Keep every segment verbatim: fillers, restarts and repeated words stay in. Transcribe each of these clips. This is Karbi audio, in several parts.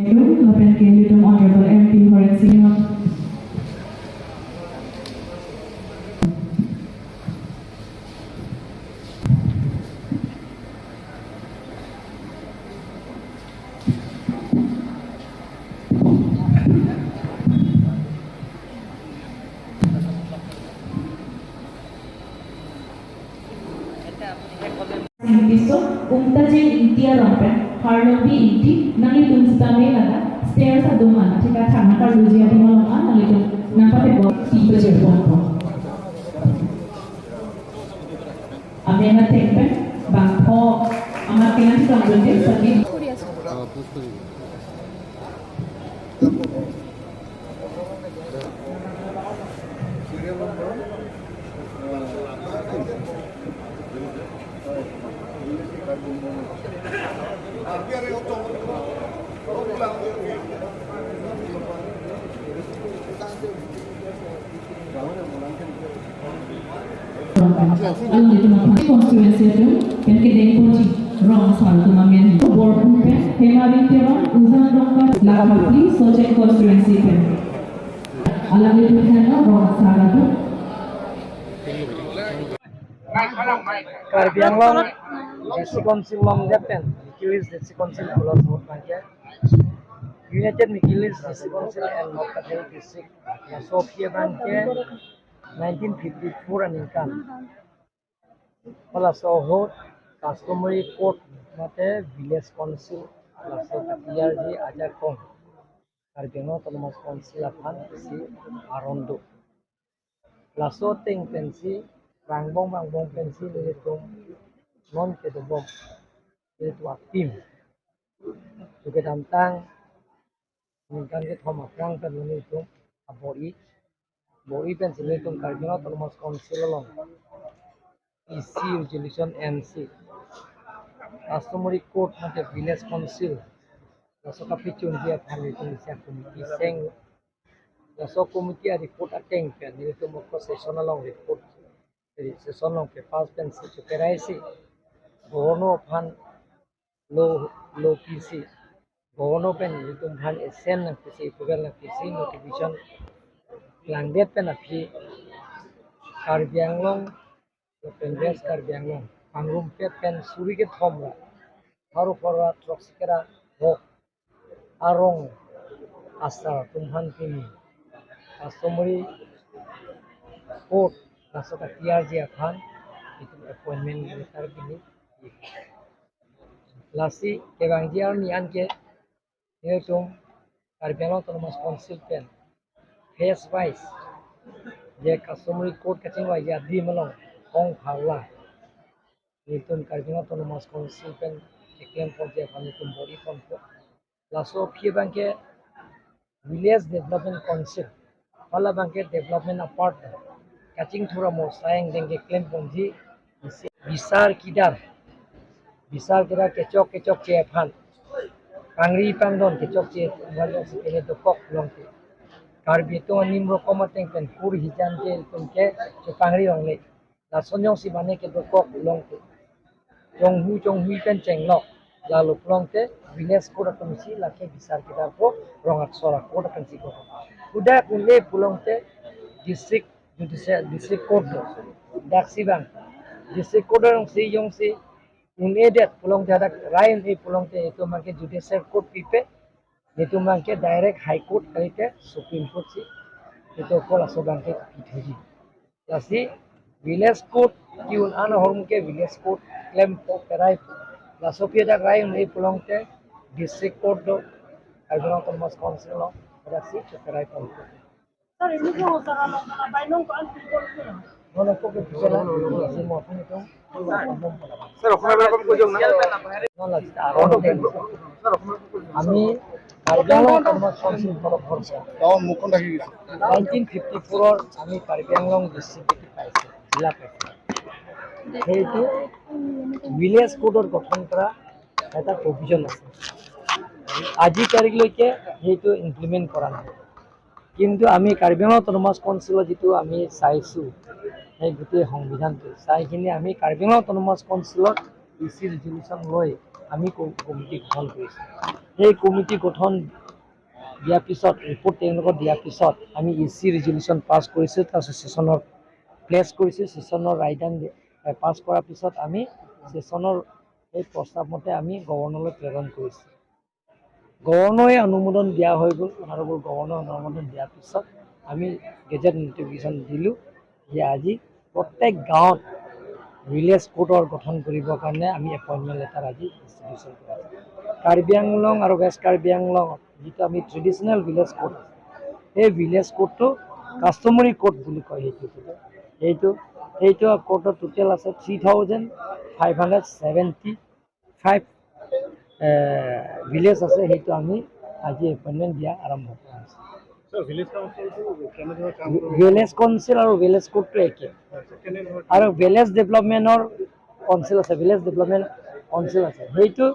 Lapen ke ilitum Honorable M P Horen Sing. Scientist Umtajin Ingti arong pen Harlongbi Ingti nanglitum sitame ladak stairs adung an theka thang karluji adim along an nanglitum nangpathekpo, ti pajirpon po. Amen atheng pen bangpho amat kelang si tong dun dek sami. Along itu maka constituency itu, pen kedeng ponji, rong asar atum amen. Borpun pen, Hemarin Teron, Uzan Dongka, Lakapli, Socheng constituency pen. Along itu pen, rong asar atum. Karbi Anglong District Council along det pen, Mikilis District Council pulo sebut bangke. United Mikilis District Council and North Cachar District. Laso aphi abangke nineteen fifty-four aningkan. Laso ahut customary court mate village council laso katiyarji ajakong Karbi Anglong Autonomous Council aphan isi aron do. Laso ateng pensi rangbong rangbong pensi nelitum non kedobom nelitum atim. Chuke damtang ningkan kethom aphrang pen nelitum abor-i. Bor-i pensi nelitum Karbi Anglong Autonomous Council along isi resolution ensi customary court mate village council laso kapachunji aphan nelitum isi committee seng. Laso committee a-report ateng pen nelitum oko session along report, session along ke pass pensi chukerai si Governor aphan lo, lo pisi Governor pen nelitum aphan assent nangpisi, approval nangpisi, notification langdet pen aphi Karbi Anglong lapen West Karbi Anglong pangrumpet pen suri kethom ra pharo pharo throksi kera hok arong asar atum aphan pini customary court laso katiyarji aphan itum appointment letter pini. Lasi kevangji arni anke nelitum Karbi Anglong Autonomous Council pen phase wise je customary court kachingvai adim along ong pharla nelitum Karbi Anglong Autonomous Council pen keklem ponji aphan nelitum bor-i ponpo. Laso aphi abangke Village Development Council, hala abangke development apart kachingthur amo asai angdeng keklem ponji, bisar kidar, bisar kidar kechok kechokche aphan, pangri pangdon kechokche aphan jongsi kele dokok longte, Karbi atum anim rokom ateng pen kur hijan ke itum ke chepangri longle. Lason jongsi mane kedokok longte, chonghu chonghu pen chenglok, lalo pulongte village court atumsi lake bisar kedarpo, rong aksor a-court atumsi ko. Hadak un-e pulongte district judicial, district court do. Daksi bang district court jongsi, jongsi un-edet pulongte, hadak rai un-e pulongte itum abangke judicial court pipe, itum abangke direct High Court kalite Supreme Court si itum ko laso abangke pithuji. Lasi village court ke-un an ahormu ke village court klempo, keraipo. Laso aphi hadak rai un-e pulongte district court do, Karbi Anglong Autonomous Council along, hadak si chekeraipo. Sir, ini ko, sir, ano, ano, bainong ko an people ko. Nono ko ke people la, lasi mo aphan itum. Sir, Asamiya বিলাক আমি কৈ দিয়ক না। Nono la, sir, ano, আমি Karbi Anglong Autonomous Council তৰফৰ পৰা। অ, মুখখন ঢাকি দিছে। Nineteen fifty-four ৰ আমি কাৰ্বি আংলং ডিষ্ট্ৰিক্ট পাইছে, জিলা পাইছে। সেইটো ভিলেজ কোডৰ গঠন কৰা এটা প্ৰভিজন আছে। আজি তাৰিখলৈকে সেইটো ইমপ্লিমেণ্ট কৰা নাই। কিন্তু আমি কাৰ্বি আংলং অট'নমাছ কাউন্সিলৰ যিটো আমি চাইছোঁ, সেই গোটেই সংবিধানটো চাই কিনে আমি কাৰ্বি আংলং অট'নমাছ কাউন্সিলত ই চি ৰেজলিউশ্যন লৈ আমি ক-, কমিটি গঠন কৰিছোঁ। সেই কমিটি গঠন দিয়াৰ পিছত, ৰিপৰ্ট তেওঁলোকক দিয়াৰ পিছত আমি এ চি ৰিজলিউশ্যন পাছ কৰিছোঁ, তাৰপিছত ছেছনৰ প্লেচ কৰিছোঁ, ছেছনৰ ৰায়দান পাছ কৰাৰ পিছত আমি ছেছনৰ সেই প্ৰস্তাৱ মতে আমি গভৰ্ণৰলৈ প্ৰেৰণ কৰিছোঁ। গভৰ্ণৰে অনুমোদন দিয়া হৈ গ'ল। অনাৰেবল গভৰ্ণৰে অনুমোদন দিয়াৰ পিছত আমি গেজেট নটিফিকেশ্যন দিলোঁ যে আজি প্ৰত্যেক গাঁৱত ভিলেজ কোৰ্টৰ গঠন কৰিবৰ কাৰণে আমি এপইণ্টমেণ্ট লেটাৰ আজি ডিষ্ট্ৰিবিউশ্যন কৰিছোঁ। কাৰ্বি আংলং আৰু ৱেষ্ট কাৰ্বি আংলং যিটো আমি ট্ৰেডিশ্যনেল ভিলেজ কোৰ্ট আছে, সেই ভিলেজ কোৰ্টটো কাষ্টমাৰী কোৰ্ট বুলি কয় সেইটো। সেইটো সেইটো কোৰ্টৰ টোটেল আছে three thousand five hundred seventy five village আছে, সেইটো আমি আজি এপইণ্টমেণ্ট দিয়া আৰম্ভ কৰা হৈছে। ছাৰ, ভিলেজ কাউন্সিলটো কেনেধৰণে কাম কৰিব? ভিলেজ কাউন্সিল আৰু ভিলেজ কোৰ্টটো একে। কেনেধৰণে আৰু ভিলেজ ডেভেলপমেণ্টৰ কাউন্সিল আছে, ভিলেজ ডেভেলপমেণ্ট কাউন্সিল আছে, সেইটো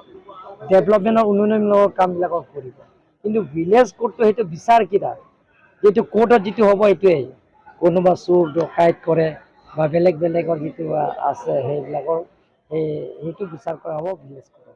ডেভেলপমেণ্টৰ উন্নয়নমূলক কামবিলাকক কৰিব। কিন্তু ভিলেজ কোৰ্টটো সেইটো বিচাৰ কিতা, যিটো কোৰ্টত যিটো হ'ব সেইটোৱেই। কোনোবা চোৰ ডকাইত কৰে বা বেলেগ বেলেগৰ যিটো আছে সেইবিলাকৰ সেই সেইটো বিচাৰ কৰা হ'ব ভিলেজ কোৰ্টত।